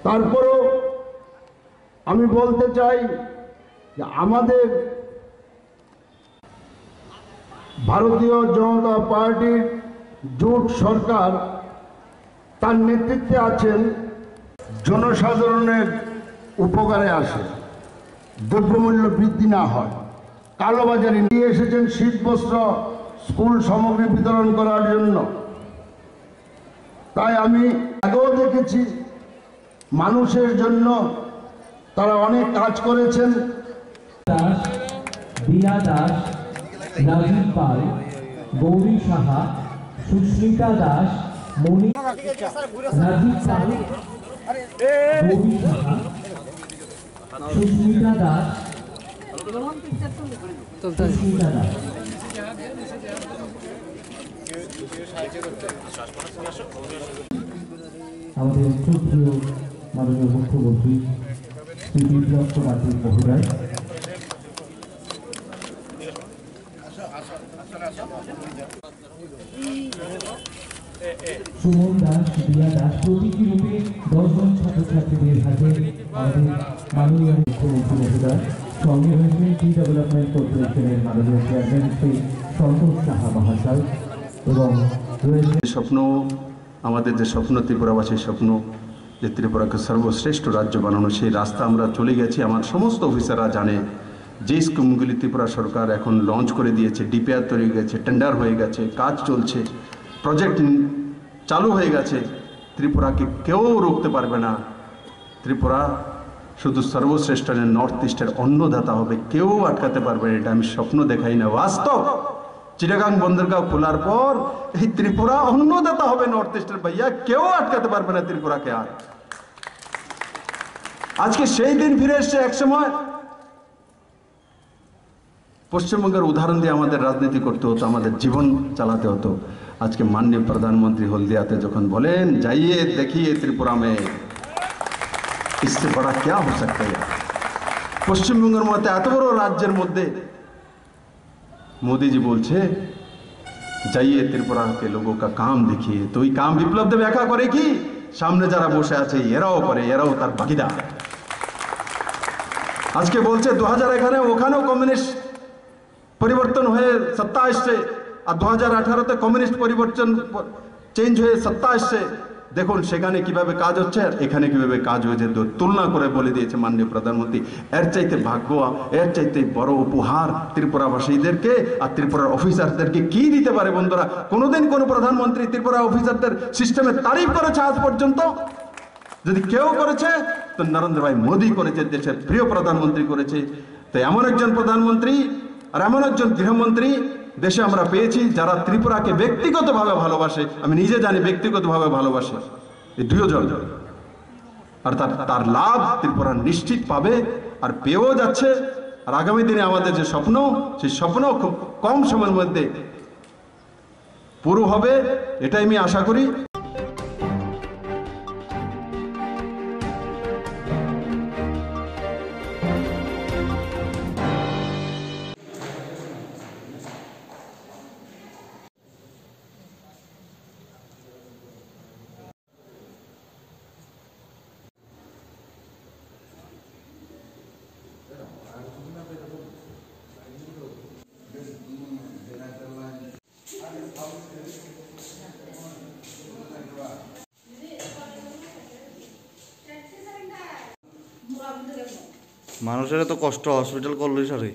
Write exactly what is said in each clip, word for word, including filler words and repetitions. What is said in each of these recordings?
তারপরেও আমি বলতে চাই যে আমাদের ভারতীয় জনতা পার্টির জোট সরকার, তার নেতৃত্বে আছেন, জনসাধারণের উপকারে আসে, দ্রব্যমূল্য বৃদ্ধি না হয়, কালোবাজারি নিয়ে এসেছেন শীতবস্ত্র, স্কুল সামগ্রী বিতরণ করার জন্য। তাই আমি আগেও দেখেছি মানুষের জন্য তারা অনেক কাজ করেছেন। দাস, দিয়া দাস, রাজীব পাল, গৌরী সাহা, সুস্মিতা দাস, মণি, রাজীব পাল, গৌরী সাহা, সুস্মিতা দাস, সুস্মিতা দাস। আমাদের শ্রদ্ধেয় মাননীয় মুখ্যমন্ত্রী শ্রী বিপ্লব কুমার দেব মহোদয়। সুমন দাস, দিয়া দাস প্রতীকী রূপে দশ জন ছাত্রছাত্রীদের হাতে আমাদের মাননীয় মুখ্যমন্ত্রী মহোদয়। সঙ্গে রয়েছেন টি ডেভেলপমেন্ট কর্পোরেশনের মাননীয় চেয়ারম্যান শ্রী সন্তোষ সাহা মহাশয় এবং রয়েছে স্বপ্ন, আমাদের যে স্বপ্ন, ত্রিপুরাবাসীর স্বপ্ন, যে ত্রিপুরাকে সর্বশ্রেষ্ঠ রাজ্য বানানো, সেই রাস্তা আমরা চলে গেছি। আমার সমস্ত অফিসাররা জানে যে স্কিমগুলি ত্রিপুরা সরকার এখন লঞ্চ করে দিয়েছে, ডিপিআর তৈরি হয়ে গেছে, টেন্ডার হয়ে গেছে, কাজ চলছে, প্রজেক্ট চালু হয়ে গেছে, ত্রিপুরাকে কেউ রুখতে পারবে না। ত্রিপুরা শুধু সর্বশ্রেষ্ঠ নয়, নর্থ ইস্টের অন্নদাতা হবে, কেউ আটকাতে পারবে না। এটা আমি স্বপ্ন দেখাই না, বাস্তব। চিটাগাং বন্দরগাঁও খোলার পর এই ত্রিপুরা অন্নদাতা হবে নর্থ ইস্টের, ভাইয়া, কেউ আটকাতে পারবে না ত্রিপুরাকে আর। আজকে সেই দিন ফিরে এসছে। এক সময় পশ্চিমবঙ্গের উদাহরণ দিয়ে আমাদের রাজনীতি করতে হতো, আমাদের জীবন চালাতে হতো। আজকে মাননীয় প্রধানমন্ত্রী হলদিয়াতে যখন বলেন, "जाइए देखिए त्रिपुरा में, इससे बड़ा क्या हो सकता है?" পশ্চিমবঙ্গের মতো এত বড় রাজ্যের মধ্যে মোদিজি বলছে, "जाइए त्रिपुरा के लोगों का काम देखिए।" তো এই কাম বিপ্লব দেব একা করে কি? সামনে যারা বসে আছে এরাও করে, এরাও তার ভাগিদার। আজকে বলছে দু হাজার এগারো ওখানেও কমিউনিস্ট পরিবর্তন হয়ে সত্তা আসছে, আর দু হাজার আঠারোতে কমিউনিস্ট পরিবর্তন, চেঞ্জ হয়ে সত্তা আসছে। দেখুন সেখানে কিভাবে কাজ হচ্ছে আর এখানে কিভাবে কাজ হয়েছে, দু-, তুলনা করে বলে দিয়েছে মাননীয় প্রধানমন্ত্রী। এর চাইতে ভাগ্য, এর চাইতে বড় উপহার ত্রিপুরাবাসীদেরকে আর ত্রিপুরার অফিসারদেরকে কি দিতে পারে বন্ধুরা? কোনোদিন কোনো প্রধানমন্ত্রী ত্রিপুরা অফিসারদের সিস্টেমে তারিফ করেছে আজ পর্যন্ত? যদি কেউ করেছে, তো নরেন্দ্র ভাই মোদী করেছে, দেশের প্রিয় প্রধানমন্ত্রী করেছে। তো এমন একজন প্রধানমন্ত্রী আর এমন একজন গৃহমন্ত্রী দেশে আমরা পেয়েছি, যারা ত্রিপুরাকে ব্যক্তিগতভাবে ভালোবাসে, আমি নিজে জানি ব্যক্তিগতভাবে ভালোবাসে এই দুইজন। আর তার, তার লাভ ত্রিপুরা নিশ্চিত পাবে, আর পেয়েও যাচ্ছে। আর আগামী দিনে আমাদের যে স্বপ্ন, সেই স্বপ্ন খুব কম সময়ের মধ্যে পুরো হবে, এটাই আমি আশা করি। মানুষের তো কষ্ট, হসপিটাল করলেই সারি।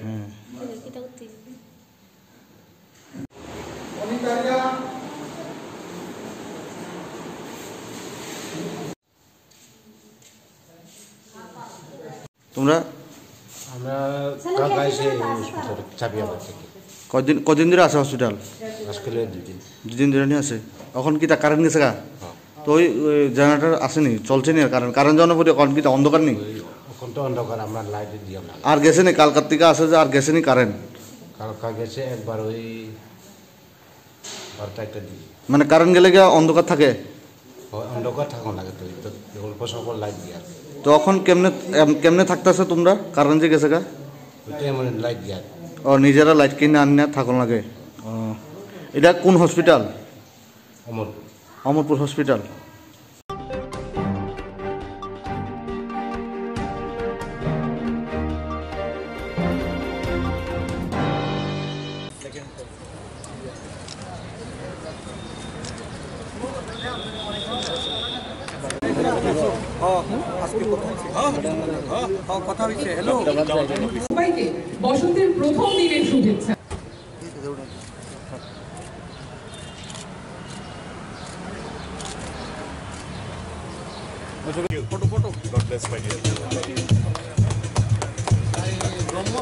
হুম। তোমরা? আমরা কালকা এসে হসপিটাল চাপিয়াবাদ থেকে। কদিন, কদিন ধরে আছে হসপিটাল? আজকে দুই দিন। দুই দিন ধরে নিয়ে আছে। এখন কি তা কারেন্ট গেছে গা? হ্যাঁ। তো ওই, ওই জেনারেটর আসেনি, চলছে নি আর কারেন্ট? কারেন্ট যাওয়ার পরে এখন কি তা অন্ধকার নেই? ওই এখন তো অন্ধকার, আমরা লাইট দিয়ে না। আর গেছে নি? কালকার থেকে আছে যে আর গেছে নি কারেন্ট? কালকা গেছে একবার ওই বারোটা একটা দিকে। মানে কারেন্ট গেলে গিয়া অন্ধকার থাকে? অ-, অন্ধকার থাকো লাগে তো, তো অল্প স্বল্প লাইট দিয়ে আর কি। তো এখন কেমনে, এম, কেমনে থাকতেছে তোমরা? কারেন্ট যে গেছে গা? ওটাই আমার লাইট গিয়ার। ও, নিজেরা লাইট কিনে আনিয়া থাকন লাগে। ও, এটা কোন হসপিটাল? অমরপুর। অমরপুর হসপিটাল। সবাইকে বসন্তের প্রথম দিনের শুভেচ্ছা।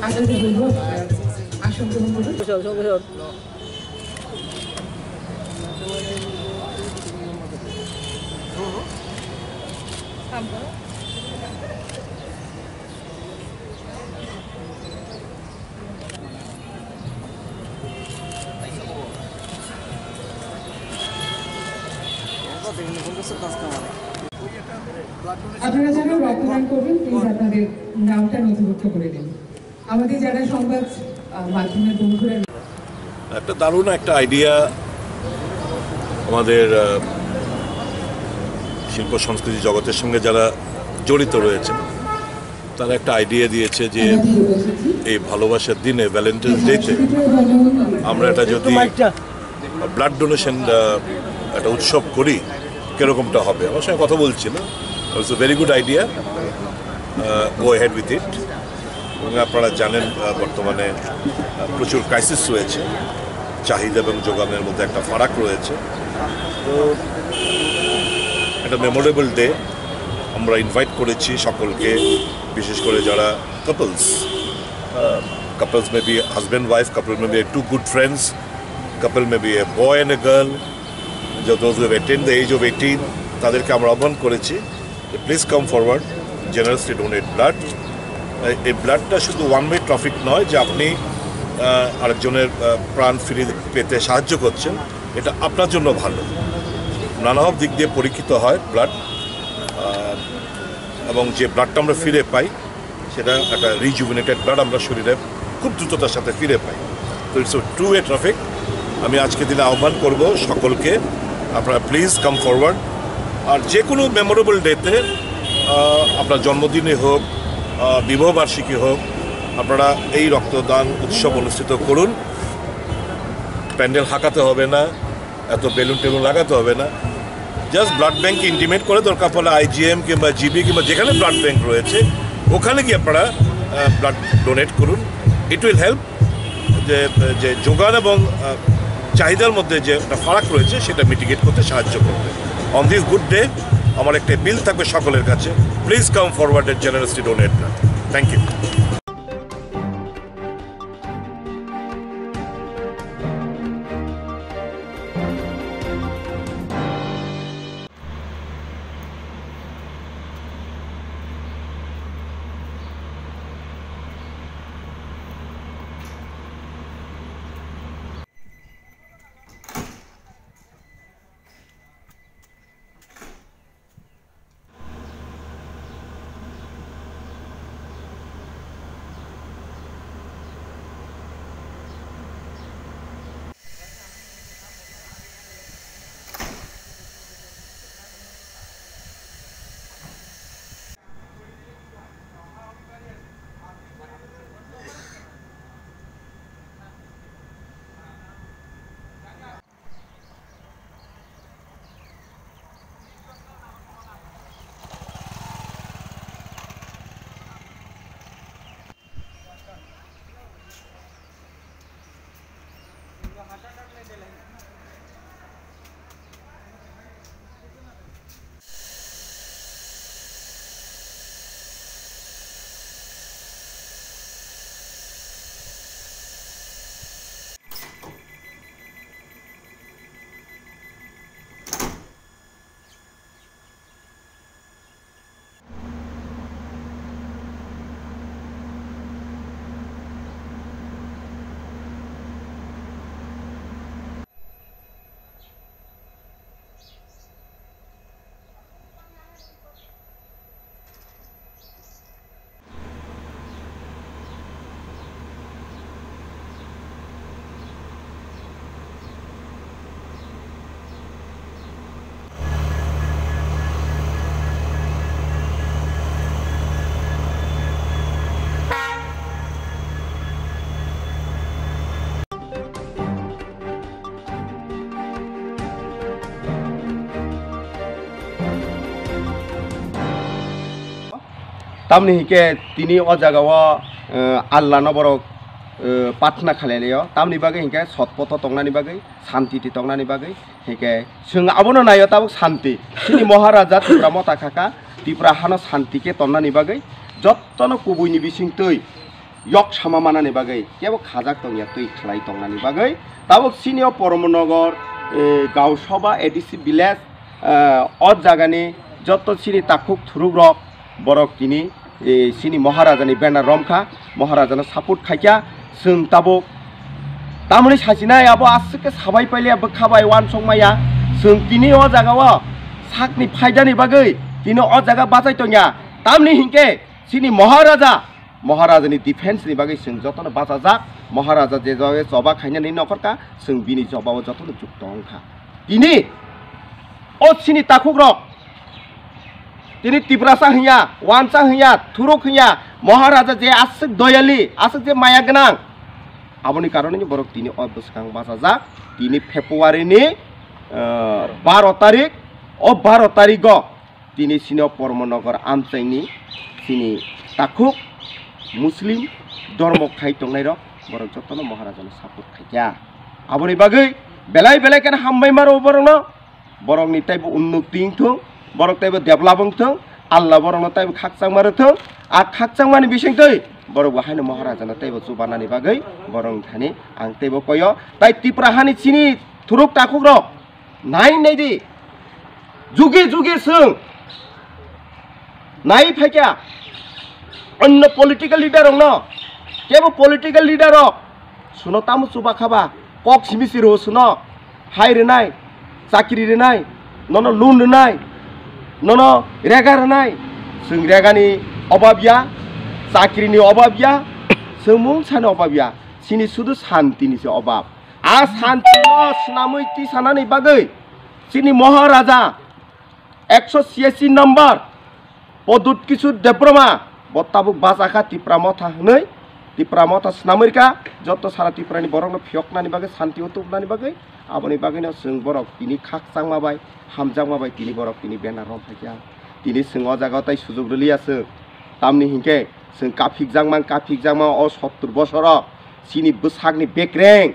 আগামী বৈঠক আসন গ্রহণ করুন। আপনারা যারা রক্তদান করবেন, প্লিজ আপনাদের নামটা নথিভুক্ত করে নিন। আমাদের যারা সংবাদ, আহ, মাধ্যমের বন্ধুরা একটা দারুণ একটা আইডিয়া। আমাদের, আহ, শিল্প সংস্কৃতি জগতের সঙ্গে যারা জড়িত রয়েছেন, তারা একটা আইডিয়া দিয়েছে যে এই ভালোবাসার দিনে, ভ্যালেন্টাইন্স ডেতে, আমরা এটা যদি ব্লাড ডোনেশন, আহ, একটা উৎসব করি, কিরকমটা হবে। আমার সঙ্গে কথা বলছিল, it's a very good idea, go ahead with it। এবং আপনারা জানেন, আহ, বর্তমানে, আহ, প্রচুর ক্রাইসিস রয়েছে, চাহিদা এবং যোগানের মধ্যে একটা ফারাক রয়েছে। তো একটা মেমোরেবল ডে, আমরা ইনভাইট করেছি সকলকে, বিশেষ করে যারা couples, couples may be husband wife, couple may be two good friends, couple may be a boy and a girl, those who have attained the age of eighteen, তাদেরকে আমরা আহ্বান করেছি যে please come forward, generously donate blood. এই ব্লাডটা শুধু one way traffic নয় যে আপনি, আহ, আরেকজনের, আহ, প্রাণ ফিরে পেতে সাহায্য করছেন, এটা আপনার জন্য ভালো। নানাভাব দিক দিয়ে পরীক্ষিত হয় ব্লাড, আহ, এবং যে ব্লাডটা আমরা ফিরে পাই, সেটা একটা রিজুভিনেটেড ব্লাড আমরা শরীরে খুব দ্রুততার সাথে ফিরে পাই। তো ইটস টু ওয়ে ট্রাফিক। আমি আজকে দিনে আহ্বান করব সকলকে, আপনারা প্লিজ কাম ফরওয়ার্ড। আর যে কোনো মেমোরেবল ডেতে, আপনার জন্মদিনই হোক, আহ, বিবাহবার্ষিকী হোক, আপনারা এই রক্তদান উৎসব অনুষ্ঠিত করুন। প্যান্ডেল হাঁকাতে হবে না, এত বেলুন টেলুন লাগাতে হবে না। জাস্ট ব্লাড ব্যাংক ইন্টিমেট করে, দরকার পড়লে আইজিএম কিংবা জিবি কিংবা যেখানে ব্লাড ব্যাংক রয়েছে, ওখানে গিয়ে আপনারা, আহ, ব্লাড ডোনেট করুন। ইট উইল হেল্প যে, যে যোগান এবং, আহ, চাহিদার মধ্যে যে একটা ফারাক রয়েছে, সেটা মিটিগেট করতে সাহায্য করবে। অন দিস গুড ডে, আমার একটা অ্যাপিল থাকবে সকলের কাছে, please come forward and generously donate blood. Thank you. Tamni hinkhe tini o jagao, eh, Allah no borok, eh, pathna khalailaio. Tamni bagwi hinkhe sotpoto tongnani bagwi, santiti tongnani bagwi. Hinkhe chwng abono naio tabuk santi. Chini Maharaja Tipra Motha khaka, Tipra hano santi khe tonnani bagwi, jottono kubuini bisingtwi yok sama manani bagwi, kebo khajak tongya twi khlai tongnani bagwi. Tabuk chini o Poromnogor, eh, Gausabha A D C village, eh, o jagani jotto chini takhuk thurukrok, borok tini, eh, chini Maharajani banner romkha, Maharajano support khaikha, chwng tabuk tamoni sasinai abo aswk khe sabai pailiya bwkha bai uansuk maya, chwng tini o jagao sakni phaidani bagwi tini o jaga bachai tongya, tamni hinkhe chini Maharaja, Maharajani defense ni bagwi chwng jotono bachajak, Maharaja je jaga choba khainani nokhorkha, chwng bini jobao jotono jukto wngkha. Tini o chini takhukrok, tini Tiprasa hinya, Wansa hinya, Thuruk hinya, Maharaja je aswk doyali, aswk je maya gwnang, aboni karoneni borok tini o bwskang bachajak. Tini February ni, eh, baro tarik, o baro tarigo tini chini o Poromnogor amchaini chini takhuk Muslim dormo khai tongnairok borok jotono Maharajano support khaikha. Aboni bagwi belai belai kheno hambai maro borokno. Borokni taibo unnoti wngthung, borok taibo develop wngthung, Allah borokno taibo khakchangma rwthung. A khakchangmani bisingtwi borok bo haino Maharajano taibo chubanani bagwi borokni thani ang taibo koyo. Tai Tipra hani chini thuruk takhukrok nai nai di, jugi jugi chwng nai phaikha onno political leader rokno, kebo political leader rok suno tamo chuba khaba, kok simi siro suno hai rwnai, chakri rwnai, nono loan rwnai, nono rega rwnai. Chwng regani obab ya, chakrini obab ya, chwng mungsani obab ya, chini sudu santini se obab. A santino swnamwi tisanani bagwi chini Maharaja ekso chiyasi number Pradyut Kishore Debbarma bo tabuk bachakha Tipra Motha hwnwi, Tipra Motha swnamwi rwkha, joto sara Tiprani borokno phiyoknani bagwi, santio tubunani bagwi. Aboni bagwino chwng borok tini khakchangma bai, hamjakma bai tini borok tini banner romphaikha. Tini chwng o jagao tai sujuk rwliya chwng, tamni hinkhe chwng kaphikjakma, kaphikjakma o sottur bosoro chini bwsakni bekreng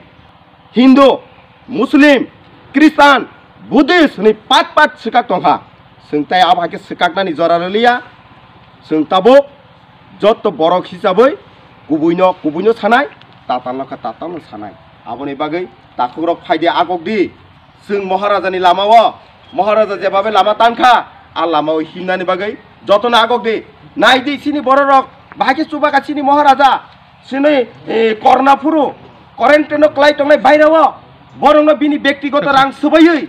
Hindu, Muslim, Christian, Buddhist hwnwi pat pat swkak tongkha. Chwng tai abo hai khe swkaknani jora rwliya. Chwng tabuk jotto borok hisabwi kubuino kubuino sanai, tatalno khe tatalno sanai. Aboni bagwi takhukrok phai di, agok di. Chwng Maharajani lamao, Maharaja jebabe lama tankha, a lamao himnani bagwi jotono agok di. Nai di chini bororok, bahai khe chubakha chini Maharaja. Chini, eh, korna phuru, quarantine-o klai tongnai bairao, borokno bini bektigoto rang swbaiwi,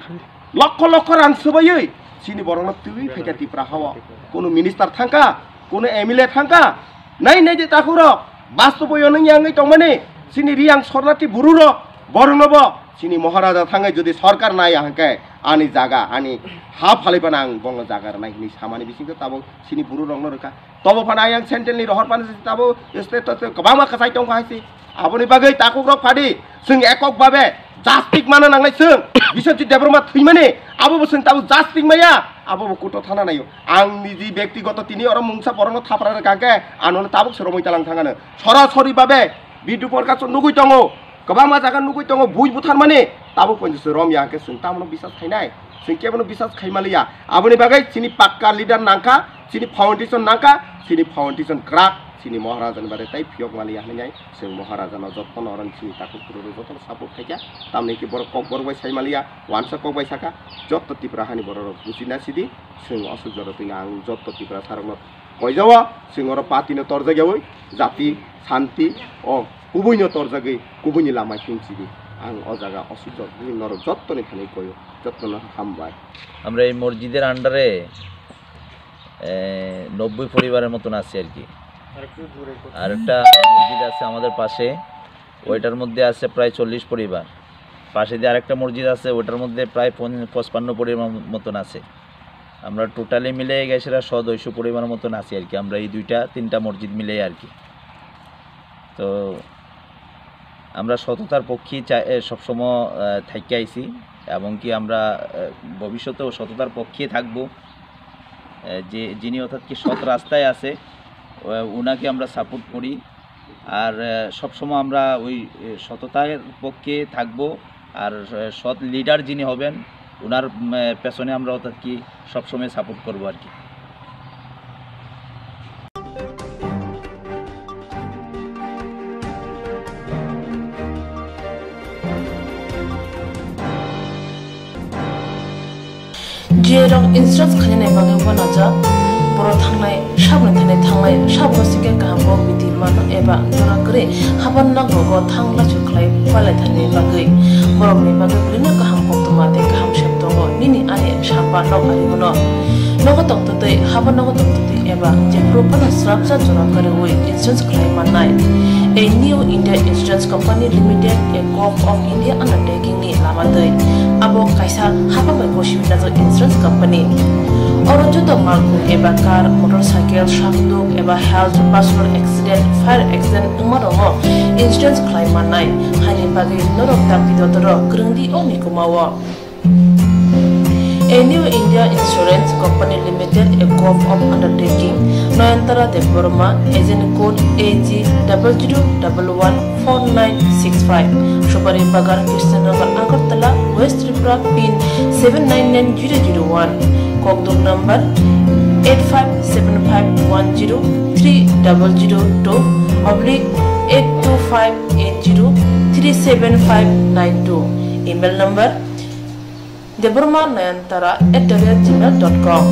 lokho lokho rang swbaiwi, chini borokno twiwi phaikha Tipra hao. Kunu minister thangkha, kunu M L A thangkha, nai nai di takhukrok, bastobo yonwng yangwi tongmani, chini Riyang Sornati bururok, boroknobo chini Maharaja thangwi jodi sorkar naiya hwnkhe ani jaga, ani ha phaliphano ang bono jaga rwnai hwnwi samani bisingtwi tabuk chini bururokno rwkha. Tobo phano ayang central ni rohor phano tabuk state to kwbangma kwchai tongkha hai se. Aboni bagwi takhukrok phadi chwng ekok babe justice mana nangnai chwng. Biswajit Debbarma thwimani abo bo chwng tabuk justice maya, abo bo kuto thana naio. Ang niji bektigoto tini oro mungsa borokno thapra rwkha khe ano tabuk se romwi talang thangano. Sorasori babe Bidhu Prakash nugwi tongo, kwbangma jaga nugwi tongo, bui butharmani, tabuk poito se romya hwnkhe chwng tamono bisas khainai? Chwng kebono bisas khaimaliya. Aboni bagwi chini pakka leader nangkha, chini foundation nangkha, chini foundation kwrak, chini Maharajani bare tai phiyok maliya hwnwi chwng Maharajano jotono oroni chini takhuk phuru jotono support khaikha. Tamni hwnkhe borok kok borok bai saimaliya, wansa kok bai sakha, jotto Tipra hani bororok buchina sidi, chwng aswk jora twino ang jotto Tiprasarokno koijao, chwng oro party no torjak yaui, jati, santi, o kubui no torjagwi, kubui ni lama hinsidi. Ang o jaga osuk jotoni norok jottoni thani koyo, jottono hambai. আমরা এই মসজিদের আন্ডারে, এ, নব্বই পরিবারের মতন আছি আর কি। আর একটা মসজিদ আছে আমাদের পাশে, ওইটার মধ্যে আছে প্রায় চল্লিশ পরিবার। পাশে যে আরেকটা মসজিদ আছে, ওইটার মধ্যে প্রায় পন-, পঁচপান্ন পরিবার মতন আছে। আমরা টোটালি মিলে গেছে সদস্য পরিবার মতন আছি আর কি, আমরা এই দুইটা তিনটা মসজিদ মিলে আর কি। তো আমরা সততার পক্ষে চা-, এ, সবসময়, আহ, থাকি আইছি এবং কি আমরা, আহ, ভবিষ্যতেও সততার পক্ষে থাকবো। আহ, যে যিনি অর্থাৎ কি সৎ রাস্তায় আছে, আহ, ওনাকে আমরা সাপোর্ট করি। আর আহ, সবসময় আমরা ওই আহ, সততার পক্ষে থাকবো। আর আহ, সৎ লিডার যিনি হবেন, ওনার উম, আহ, পেছনে আমরা অর্থাৎ কি সবসময় সাপোর্ট করবো আর কি। Jerok insurance khainani bagwi uanajak, borok thangnai sabni thani thangnai sabno sikhe kaham kok bidi mano eba jora kwrwi haban nogo thang lachu khlai palaithani bagwi. Borokni bagwi belino kaham koktwma tei kaham sep tongo, nini ani samba nok ari bono. Nogo tongtwtwi, haban nogo tongtwtwi eba jephuru phano srapsa jora kwrwi insurance khlai mannai. A New India Insurance Company Limited, a Govt of India undertaking ni lama twi. Abo kaisa hapang bai gosi winajak insurance company. Oro joto malkhung eba car, motorcycle, sakduk eba health, personal accident, fire accident wngma rongo insurance khlai mannai. Haini bagwi norok dakti dotoro kwrwngdi o mikuma o. A New India Insurance Company Limited, a Govt of undertaking, Nayantara Debbarma, agent code A G double zero double one four nine six five, Subari Bagan, Krishnanagar, Agartala, West Tripura, pin seven nine nine zero zero one, kokduk number eight five seven five one zero three double zero two oblique eight two five eight zero three seven five nine two, email number Debbarma Nayantara at the rate gmail dot com.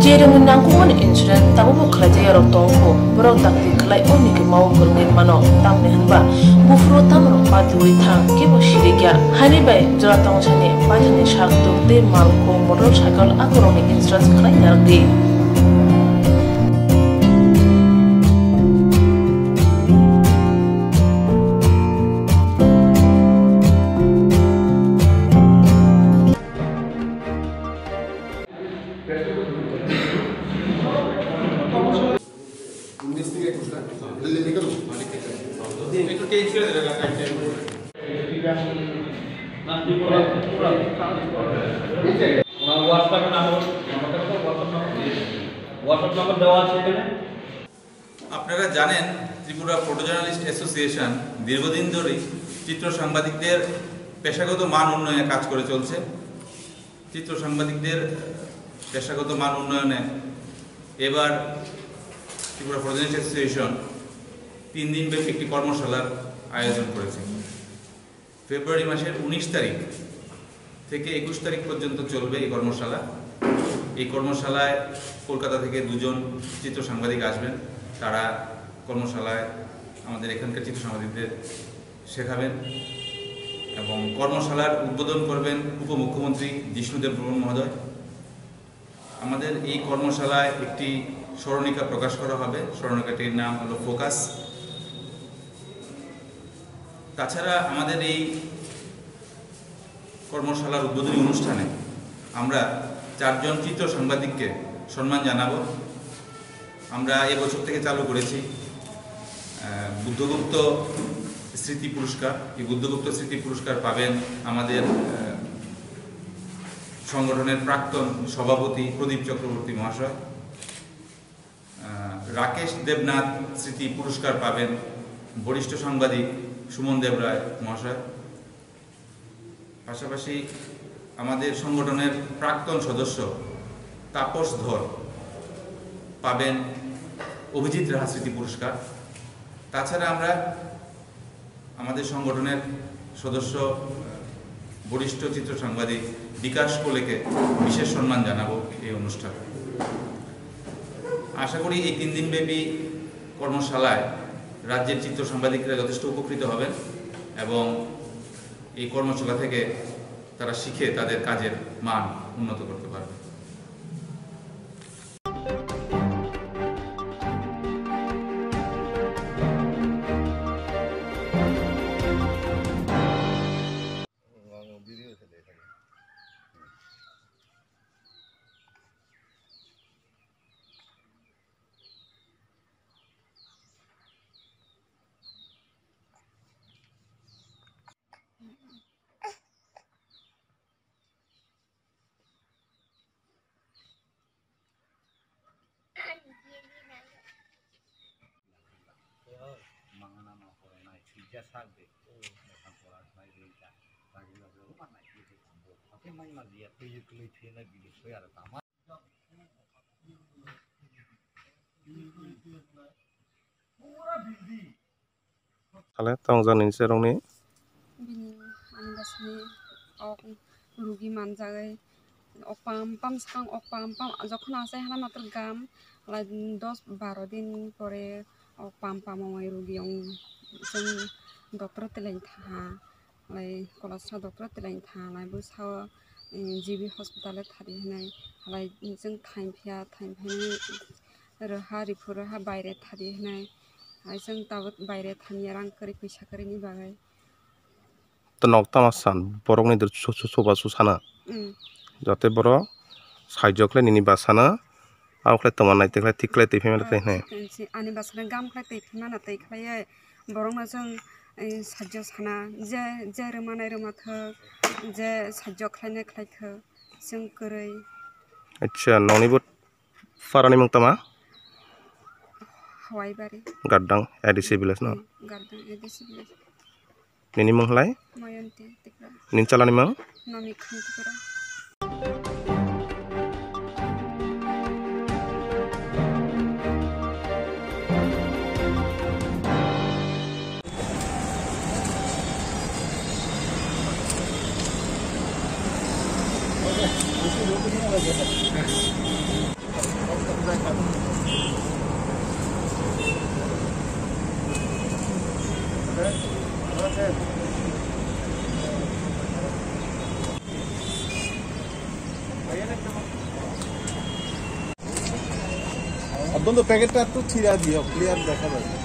Jerokni nangkukmani insurance tabukbo khlaijak yarok tongkho, borok dakti khlai o mikuma o kwrwngwi mano, tamni hwnba buphuru tamrok patiwi thang kebo sirikya. Haini bai jora tongsani paithani sak tuk tei malkhung motorcycle akorokni insurance khlai narwkdi. আপনারা জানেন, Tripura photojournalist association দীর্ঘদিন ধরেই চিত্র সাংবাদিকদের পেশাগত মান উন্নয়নে কাজ করে চলছে। চিত্র সাংবাদিকদের পেশাগত মান উন্নয়নে এবার ত্রিপুরা ফটোজার্নালিস্ট অ্যাসোসিয়েশন তিন দিনব্যাপী একটি কর্মশালার আয়োজন করেছে। ফেব্রুয়ারি মাসের উনিশ তারিখ থেকে একুশ তারিখ পর্যন্ত চলবে এই কর্মশালা। এই কর্মশালায় কলকাতা থেকে দুজন চিত্র সাংবাদিক আসবেন। তারা কর্মশালায় আমাদের এখানকার চিত্র সাংবাদিকদের শেখাবেন এবং কর্মশালার উদ্বোধন করবেন উপমুখ্যমন্ত্রী জিষ্ণু দেববর্মন মহোদয়। আমাদের এই কর্মশালায় একটি স্মরণিকা প্রকাশ করা হবে। স্মরণিকাটির নাম হলো ফোকাস। তাছাড়া আমাদের এই কর্মশালার উদ্বোধনী অনুষ্ঠানে আমরা চারজন চিত্র সাংবাদিককে সম্মান জানাবো। আমরা এবছর থেকে চালু করেছি, আহ, বুদ্ধগুপ্ত স্মৃতি পুরস্কার। এই বুদ্ধগুপ্ত স্মৃতি পুরস্কার পাবেন আমাদের, আহ, সংগঠনের প্রাক্তন সভাপতি প্রদীপ চক্রবর্তী মহাশয়। আহ, রাকেশ দেবনাথ স্মৃতি পুরস্কার পাবেন বরিষ্ঠ সাংবাদিক সুমন দেবরায় মহাশয়। পাশাপাশি আমাদের সংগঠনের প্রাক্তন সদস্য তাপস ধর পাবেন অভিজিৎ রাহা স্মৃতি পুরস্কার। তাছাড়া আমরা আমাদের সংগঠনের সদস্য, বরিষ্ঠ চিত্র সাংবাদিক বিকাশ কোলেকে বিশেষ সম্মান জানাবো এই অনুষ্ঠানে। আশা করি এই তিন দিনব্যাপী কর্মশালায় রাজ্যের চিত্র সাংবাদিকরা যথেষ্ট উপকৃত হবেন এবং এই কর্মশালা থেকে তারা শিখে তাদের কাজের মান উন্নত করতে পারবে। Hale tongjaknai se rokni. Bini ani bwsani ok rugi manjagwi ok pam pam swkang ok pam pam jokhon achai hana matwr gam halai dos baro din pore ok pam pam ongwi rugi ong chwng doctor twilai thaha. Halai Kolachara doctor twilai thaha halai bo sao G B hospital o thari hinai halai chwng thaim phiya thaim phai rwha riphu rwha baire thari hinai. Hai chwng tabuk baire thaniya rang kwrwi pwisa kwrwini bagwi. To nok tama san borokni dr su su su ba su sana. Mm. Jate borok saijo khlai nini basana. Abo khlai tongma nai tei khlai thik khlai twi phai mano tei hinai. Ani basana gam khlai twi phai mano tei khlai borokno chwng saijo sana je je rwmanai rwma thok je saijo khlainai khlai thok chwng kwrwi. Acha nokni bo Parani mung tama? Hawaibari. Gardang A D C village no? Hmm, Gardang A D C village. Nini mung halai? Mayanti Tripura. Nini chalani mung? Nomi Khan Tripura. একদম তো প্যাকেটটা একটু ছিঁড়া দিও, ক্লিয়ার দেখা যাবে।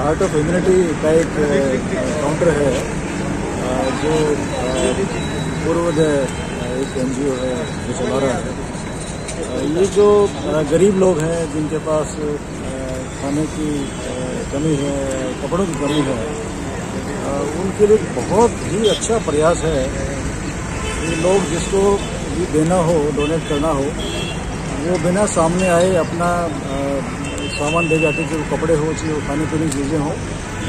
Heart of humanity का एक, अ, काउंटर है, अ, जो, अ, पूर्वोदय, अ, एक एनजीओ है जो चला रहा है। अ, ये जो, अ, गरीब लोग हैं जिनके पास, अ, खाने की, अ, कमी है, कपड़ों की कमी है, अ, उनके लिए बहुत ही अच्छा प्रयास है। ये लोग जिसको भी देना हो, डोनेट करना हो, वो बिना सामने आए अपना, अ, सामान दे जाते, जो कपड़े हो, चाहे वो खाने पीने की चीज़ें हो,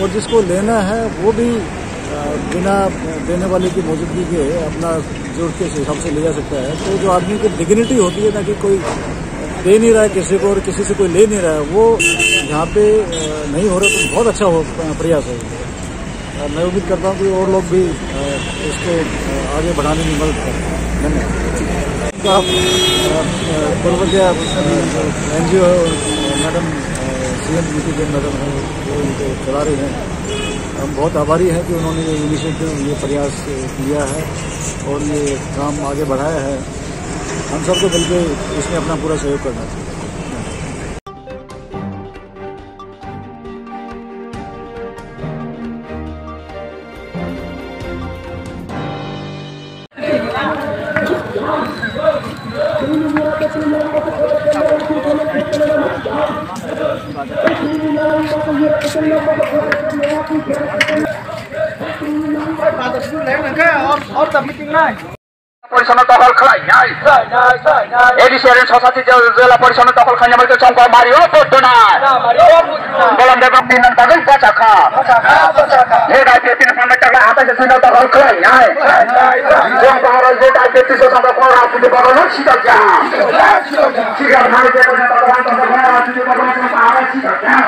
और जिसको लेना है वो भी, अ, बिना देने वाले की मौजूदगी के अपना जरूरत के हिसाब से ले जा सकता है। तो जो आदमी की डिग्निटी होती है ना, कि कोई दे नहीं रहा है किसी को और किसी से कोई ले नहीं रहा है, वो यहाँ पे, अ, नहीं हो रहा, तो बहुत अच्छा हो, अ, प्रयास है। अ, मैं उम्मीद करता हूँ कि और लोग भी, अ, इसको, अ, आगे बढ़ाने में मदद करें। धन्यवाद। का, अ, अ, पूर्वोदय, अ, एनजीओ है, अ, मैडम, अ, सीएम नीति जैन मैडम है, वो इनको चला रही हैं। हम बहुत आभारी हैं कि उन्होंने ये इनिशिएटिव, ये प्रयास लिया है और ये काम आगे बढ़ाया है। हम सबको मिलकर इसमें अपना पूरा सहयोग करना चाहिए। Porisono dokhol khlainai. A D C Society jela porisono dokhol khlainai bai chongkor mario poddona. Bolam deba binan bagwi bachakha. He dai pepin panda chakla ata se sino dokhol khlainai. Jong bahar je dai pepin so sangka kora sini bagwi sidak ja. Sidak mari je kora bagwi sidak ja.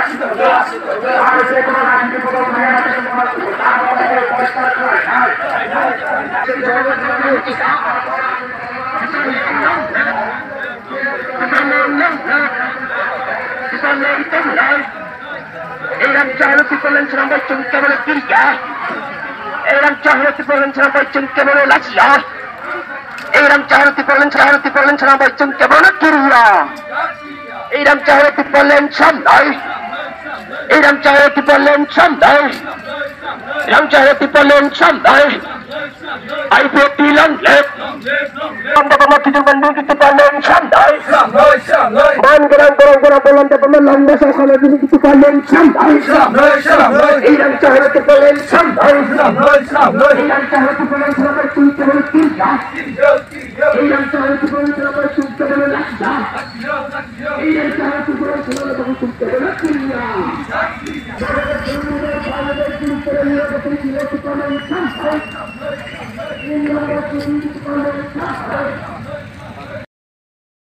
Ei ram chahalo Tipraland swnam bai chwng kebono kiriya. Ei ram chahalo Tipraland swnam bai chwng kebono lachiya. Ei ram chahalo Tipraland, chahalo Tipraland swnam bai chwng kebono kiriya. Ei ram chahalo Tipraland swnam bai. Ei ram chahalo Tipraland swnam bai. Ram chahalo Tipraland swnam bai. I P F T long live. Banda bama kijung bandung kita panen sandai. Man gerang gerang gerang bolan da bama lamba sa kala dulu kita panen sandai. Irang cahaya kita panen sandai. Irang cahaya kita panen sandai. Kita panen kita. Irang cahaya kita panen sandai. Kita panen sandai.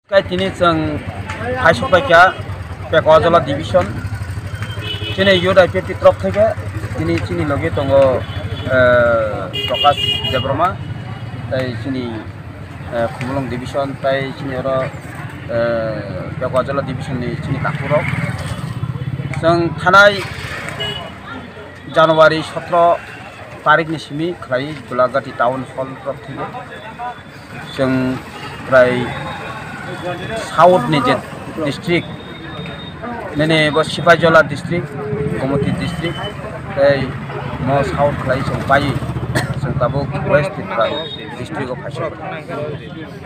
Kai tini chwng phai sokpai kha Pekwa Jola division. Chini youth I P F T torof theke tini chini logi tongo, eh, Prakash Debbarma, tai chini eh, Khumulwng division tai chini oro, eh, Pekwa Jola division ni chini takhuk rok. Chwng thanai January sotro tarik ni simi khlai Golagati town hall rok thwio. Chwng prai south ni je district nini bo Sipaijola district, Gomoti district, tei mo south khlai chwng pai, chwng tabuk West Tripura district o phaisok.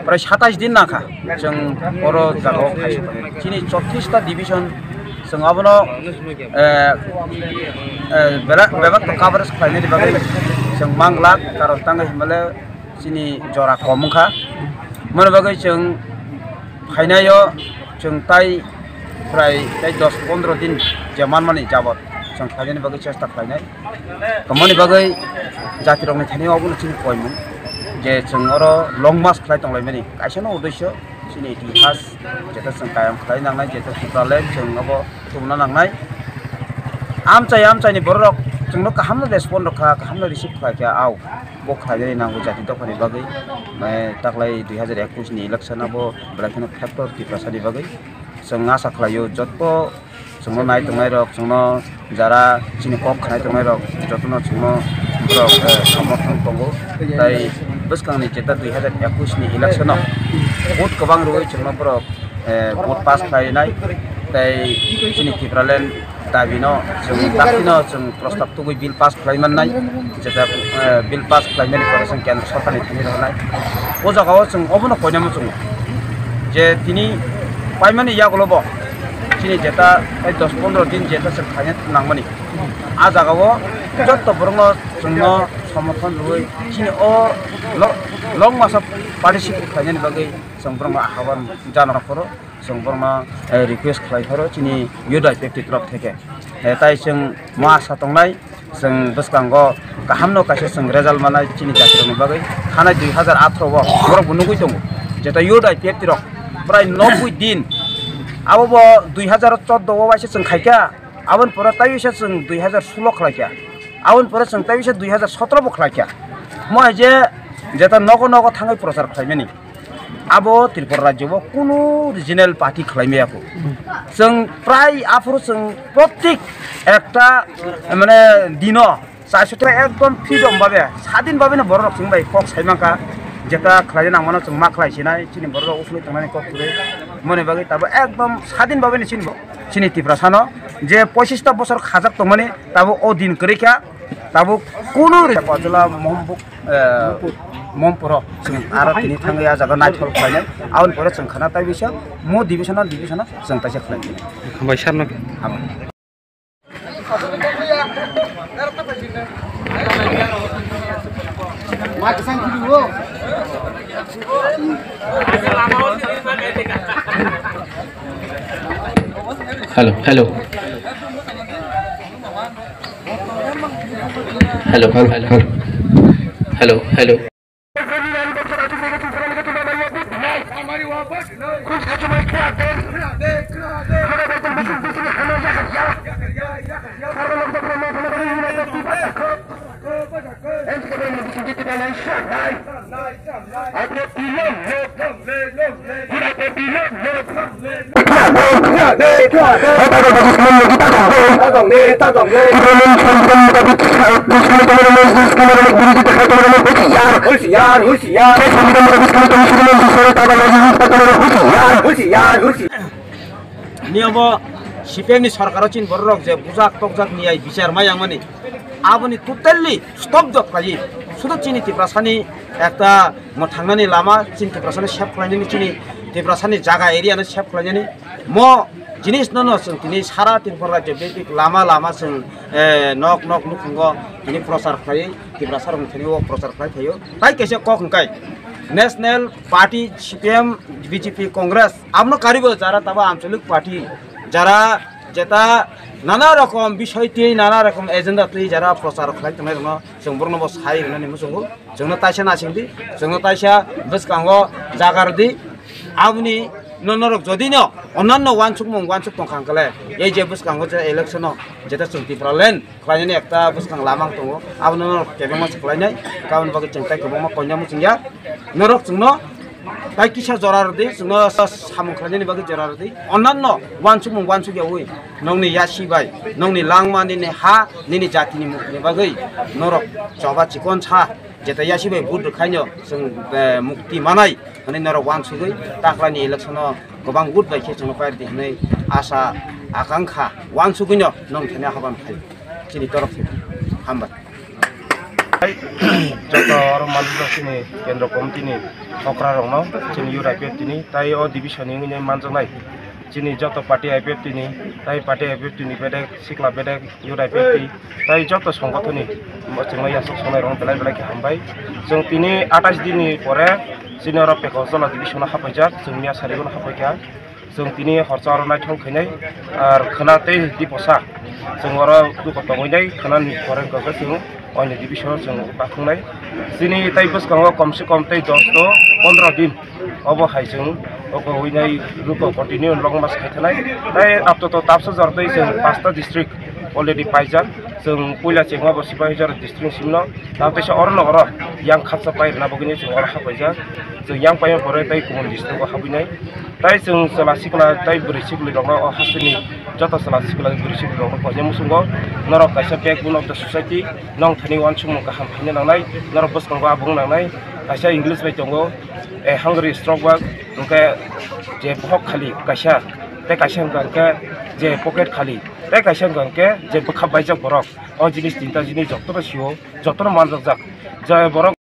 Prai satais din nangkha chwng oro jagao phaisok. Chini chotris ta division chwng abono, eh, eh, bera-, bebak to coverage khlainani bagwi chwng manglak, karon tangwi himale chini jora kom wngkha. Moni bagwi chwng phainaio chwng tai prai tai dos pondro din je manmani jabot chwng phainani bagwi chesta khlainai. Tomoni bagwi jatirokni thani obono chini koimung je chwng oro long march khlai tonglaimani kaisano uddesyo chini itihas jeta chwng kayam khlai nangnai, jeta Tipraland chwng obo tubuna nangnai. Amchai amchaini bororok chwngno kahamno respond rwkha, kahamno receive khlaikha, au bo khlainani nango jati dophani bagwi. Mai taklai dui hazar ekwis ni election abo belai kheno factor Tiprasani bagwi. Chwng asa khlaio joto chwngno nai tongnai rok, chwngno jara chini kok khnai tongnai rok jotono chwngno borok, eh, somorthon tongo. Tai bwskangni jeta dui hazar ekwis ni election o vote kwbang rwui chwngno borok, eh, vote pass khlainai. Tai chini Tipraland dabi no chwng daktino chwng prostab tugui bill pass khlai mannai, jeta, eh, bill pass khlai mani pore chwng kendra sorkarni thani rwnai. O jagao chwng obono koinai muchungo je tini paimani yagulo bo chini jeta tai dos pondro din jeta chwng khaina nangmani. A jagao jotto borokno chwngno somorthon rwui chini o lo-, long maso participate khlainani bagwi chwng borokno ahwan jana phoro. Chwng borokno, eh, request khlai pharo chini youth I P F T torof theke. Eh, tai chwng ma asa tongnai, chwng bwskango kahamno kaisa chwng result manai chini jatirokni bagwi. Thanai dui hazar atharo o borok bo nugui tongo, jeta youth I P F T rok prai noboi din, abo bo dui hazar chordo o waisa chwng khaikha, aboni pore tai waisa chwng dui hazar sulo khlaikha, aboni pore chwng tai waisa dui hazar sotro bo khlaikha. Mo hai je jeta nogo nogo thangwi prochar khlaimani. Abo Tripura rajyo bo kunu regional party khlai maya kho. Chwng prai aphuru chwng protik ekta, mane, dino chaisu ekdom freedom babe, sadin babe no borok rok chwng bai kok sai mankha, jeta khlai nang mano chwng ma khlai sinai, chini borok rok uphului tongnani kok kwrwi. Moni bagwi tabo ekdom sadin babe ni chini bo, chini Tiprasa no je pochista bosor khajak tongmani tabo o din kwrwi kha. Tabuk kunu re Pajula Mompuk, eh, Mompuro chwng aro tini thangwi a jaga naithok khlainai. Aboni pore chwng khana tai bisa mo division o, division o chwng taisa khlai. Hambai sir no. Hambai. Hello, hello. Hello, hello, hello. Hello, hello. Niyomo C P M ni sorkaro chini borok je bujak tokjak ni ai bichar mai yang mani. Aboni totally stop dok khlai. Sudo chini Tiprasani ekta mo thangnani lama, chini Tiprasani save khlainani, chini Tiprasani jaga area no save khlainani. Mo jinis no no chwng tini sara Tripura rajyo bebik lama lama chwng, eh, nok nok nukhungo tini prochar khlai, Tiprasa rok thani o prochar khlai phaio. Tai kaisa kok hwnkhe National Party, C P M, B J P, Congress, abono karibo jara tabo Anchalik Party, jara jeta nana rokom bisoi tei nana rokom agenda tei jara prochar khlai tongnai rokno chwng borokno bo sai rwnani muchungo. Chwngno taisa nasing di, chwngno taisa bwskango jaga rw di. Aboni no norok jodi no onanno wansukmung wansuk tongkha hwnkhe le, ei je bwskango je election o jeta chwng Tipraland khlainani ekta bwskang lama wng tongo, abono norok kebengma se khlainai, aboni bagwi chwng tai kwbangma koinai muchungya. Norok chwngno tai kisa jora rw di, chwngno samung khlainani bagwi jora rw di. Onanno wansukmung wansukyawi nongni yasi bai, nongni langma, nini ha, nini jatini mukti ni bagwi norok choba chikon sa, jeta yasi bai vote rwkhaino chwng, eh, mukti manai hwnwi norok wansugwi taklani election o kwbang vote bai khe chwngno pairdi hwnwi asa, akangkha, wansugwino nong thani ahban khai chini torof thani hambai. Joto oro manjak chini Kendra Committee ni okra rokno, chini U R I P F T ni tai o division ni wngwi manjaknai chini joto party I P F T ni, tai party I P F T ni bedek, sikla bedek, U R I P F T, tai joto songothoni chwngno yasok sonai rokno belai belai khe hambai. Chwng tini atais din ni pore chini oro Pekosjola division o hapaijak, chwng miya sarigo no hapaikha. Chwng tini horsa oro naithok khainai, ar khwna tei diposa chwng oro duko tongwi nai, khwnani pore hwnkhe chwng oini division o chwng bakhungnai. Chini tai bwskango komse kom tei dos to pondro din obo hai chwng oko winai ruko continue long march khai thanai. Tai apto to tapsa jor tei chwng pasta district already paijak. Chwng puila chengma bo Sipahijaran district simno, tamo teisa oro no oro yang khapsa pai rwna bagwi chwng oro hapaijak. Chwng yang paima pore tei Kumon district o habwi nai. Tai chwng chwla sikla tai bwrwi sikli rokno o hasteni joto chwla sikla bwrwi sikli rokno koinai muchungo norok kaisa backbone of the society, nong thani uansukmung kaham khaina nangnai, norok bwskango abung nangnai, kaisa English bai tongo, eh, hungry stroke work, hwnkhe je bohok khali kaisa, tei kaisa hwnkha hwnkhe je pocket khali, tei kaisa hwnkha hwnkhe je bwkha baijak borok. O jinis tinta jinis jotono sio, jotono manjakjak. Je borok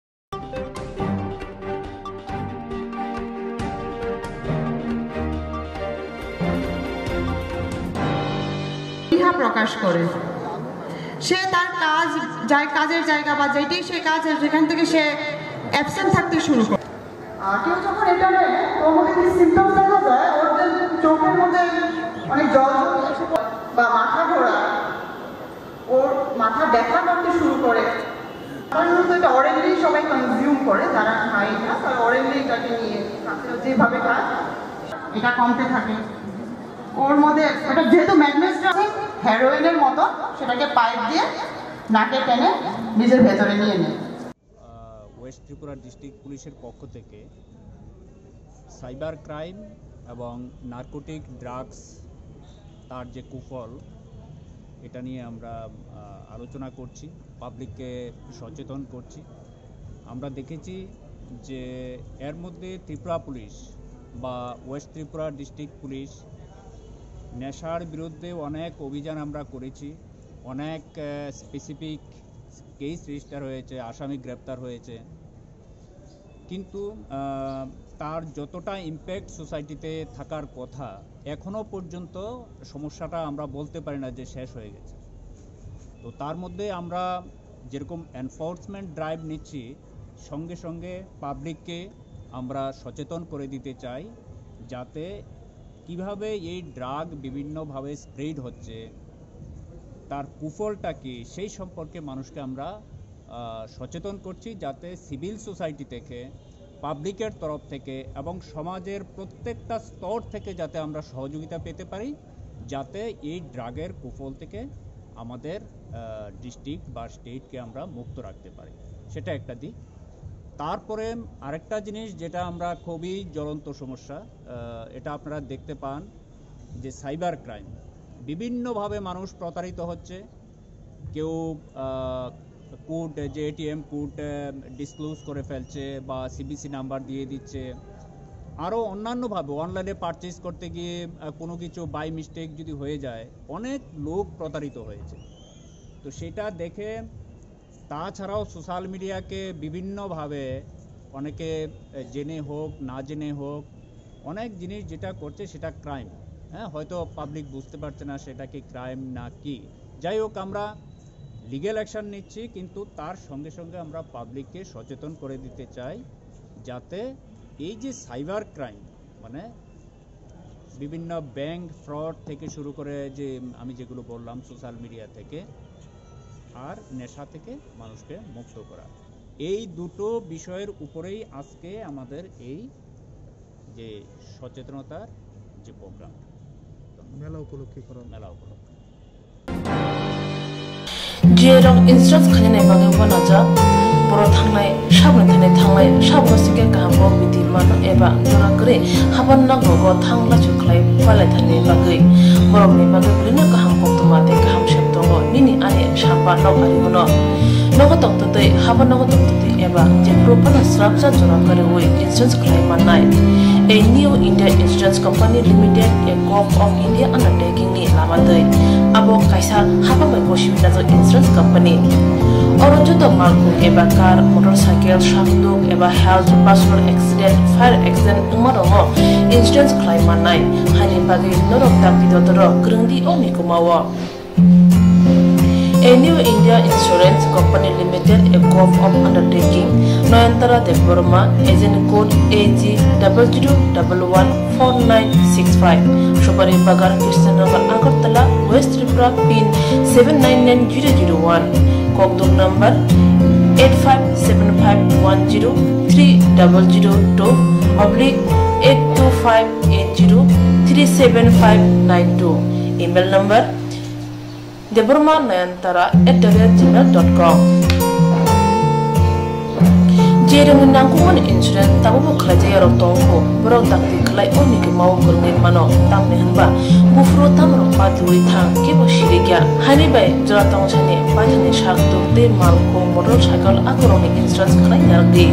ইহা প্রকাশ করে। সে তার কাজ, যায়, কাজের জায়গা বা যেটি সে কাজ, সেখান থেকে সে অ্যাবসেন্ট থাকতে শুরু করে। আহ, কেউ যখন এটা নেয়, ওর মধ্যে কি সিমটমস দেখা যায়, ওর যে চোখের মধ্যে অনেক জল জল এসে পড়ে বা মাথা ঘোরা, ওর মাথা ব্যথা করতে শুরু করে। সাধারণত এটা অরেলি সবাই কনজিউম করে, যারা খায় এটা, তারা অরেলি এটাকে নিয়ে খায়, যেভাবে খায়। এটা কমতে থাকে। ওর মধ্যে এটা যেহেতু ম্যাগনেসিয়াম, হেরোইনের মতো, সেটাকে পাইপ দিয়ে নাকে টেনে নিজের ভেতরে নিয়ে নেয়। আহ, ওয়েস্ট ত্রিপুরা ডিস্ট্রিক্ট পুলিশের পক্ষ থেকে সাইবার ক্রাইম এবং নার্কোটিক ড্রাগস, তার যে কুফল, এটা নিয়ে আমরা, আহ, আলোচনা করছি, পাবলিককে সচেতন করছি। আমরা দেখেছি যে এর মধ্যে ত্রিপুরা পুলিশ বা ওয়েস্ট ত্রিপুরা ডিস্ট্রিক্ট পুলিশ নেশার বিরুদ্ধে অনেক অভিযান আমরা করেছি, অনেক, আহ, স্পেসিফিক কেস রেজিস্টার হয়েছে, আসামি গ্রেপ্তার হয়েছে। কিন্তু, আহ, তার যতটা ইম্প্যাক্ট সোসাইটিতে থাকার কথা, এখনও পর্যন্ত সমস্যাটা আমরা বলতে পারি না যে শেষ হয়ে গেছে। তো তার মধ্যে আমরা যেরকম এনফোর্সমেন্ট ড্রাইভ নিচ্ছি, সঙ্গে সঙ্গে পাবলিককে আমরা সচেতন করে দিতে চাই, যাতে কিভাবে এই ড্রাগ বিভিন্নভাবে স্প্রেড হচ্ছে, তার কুফলটা কি, সেই সম্পর্কে মানুষকে আমরা, আহ, সচেতন করছি, যাতে সিভিল সোসাইটি থেকে, পাবলিকের তরফ থেকে এবং সমাজের প্রত্যেকটা স্তর থেকে যাতে আমরা সহযোগিতা পেতে পারি, যাতে এই ড্রাগের কুফল থেকে আমাদের, আহ, ডিস্ট্রিক্ট বা স্টেটকে আমরা মুক্ত রাখতে পারি। সেটা একটা দিক। তারপরে আরেকটা জিনিস, যেটা আমরা খুবই জ্বলন্ত সমস্যা, আহ, এটা আপনারা দেখতে পান, যে সাইবার ক্রাইম, বিভিন্নভাবে মানুষ প্রতারিত হচ্ছে। কেউ কোড, যে এটিএম কোড ডিসক্লোজ করে ফেলছে বা সিবিসি নাম্বার দিয়ে দিচ্ছে, আরও অন্যান্যভাবে অনলাইনে পারচেজ করতে গিয়ে আহ, কোনো কিছু বাই মিস্টেক যদি হয়ে যায়, অনেক লোক প্রতারিত হয়েছে। তো সেটা দেখে, তাছাড়াও সোশ্যাল মিডিয়াকে বিভিন্নভাবে অনেকে আহ, জেনে হোক না জেনে হোক, অনেক জিনিস যেটা করছে সেটা ক্রাইম। হ্যাঁ, হয়তো পাবলিক বুঝতে পারছে না সেটা কি ক্রাইম না কি। যাই হোক, আমরা লিগ্যাল অ্যাকশন নিচ্ছি, কিন্তু তার সঙ্গে সঙ্গে আমরা পাবলিককে সচেতন করে দিতে চাই, যাতে এই যে সাইবার ক্রাইম, মানে বিভিন্ন ব্যাংক ফ্রড থেকে শুরু করে যে আমি যেগুলো বললাম সোশ্যাল মিডিয়া থেকে, আর নেশা থেকে মানুষকে মুক্ত করা, এই দুটো বিষয়ের উপরেই আজকে আমাদের এই যে সচেতনতার যে প্রোগ্রাম। মেলা উপলক্ষে করা। মেলা উপলক্ষে। Jirok insurance khainani bagwi uanajak, borok thangnai, saboni thani thangnai, saboni sikhe kaham kok biti mano eba jora kwrwi haban nogo thang lachu khlai palai thani bagwi. Borokni bagwi bwrwino kaham koktwma tei kaham sep tongo, nini ani samba nok ari bono. Nogo tongtwtwi, haban nogo tongtwtwi eba jephuru phano srapsa jora kwrwi insurance khlai mannai. A New India Insurance Company Limited, a Govt of India undertaking ni lama twi. Abo kaisa hapang bai bosiwi najak insurance company. Oro joto malkhung eba car, motorcycle, sakduk eba health, personal accident, fire accident wngma rokno insurance khlai mannai. Haini bagwi norok dakti dodoro kwrwngdi o mikuma o. A New India Insurance Company Limited, a Govt of Undertaking, Nayantara Debbarma, agent code A G double zero double one four nine six five, Subari Bagan, Krishnanagar, Agartala, West Tripura, pin seven nine nine zero zero one, Kokduk number eight five seven five one zero three double zero two oblique eight two five eight zero three seven five nine two, email number Debbarma Nayantara at the rate gmail dot com. Jerwngni nangkukmani insurance tabukbo khlaijak yarok tongkho, borok dakti khlai o mikuma o kwrwngwi mano, tamni hwnba buphuru tamrok patwi thang kebo sirikya. Haini bai jora tongsani paithakni sak tuk tei malkhung motorcycle akorokni insurance khlai narwkdi.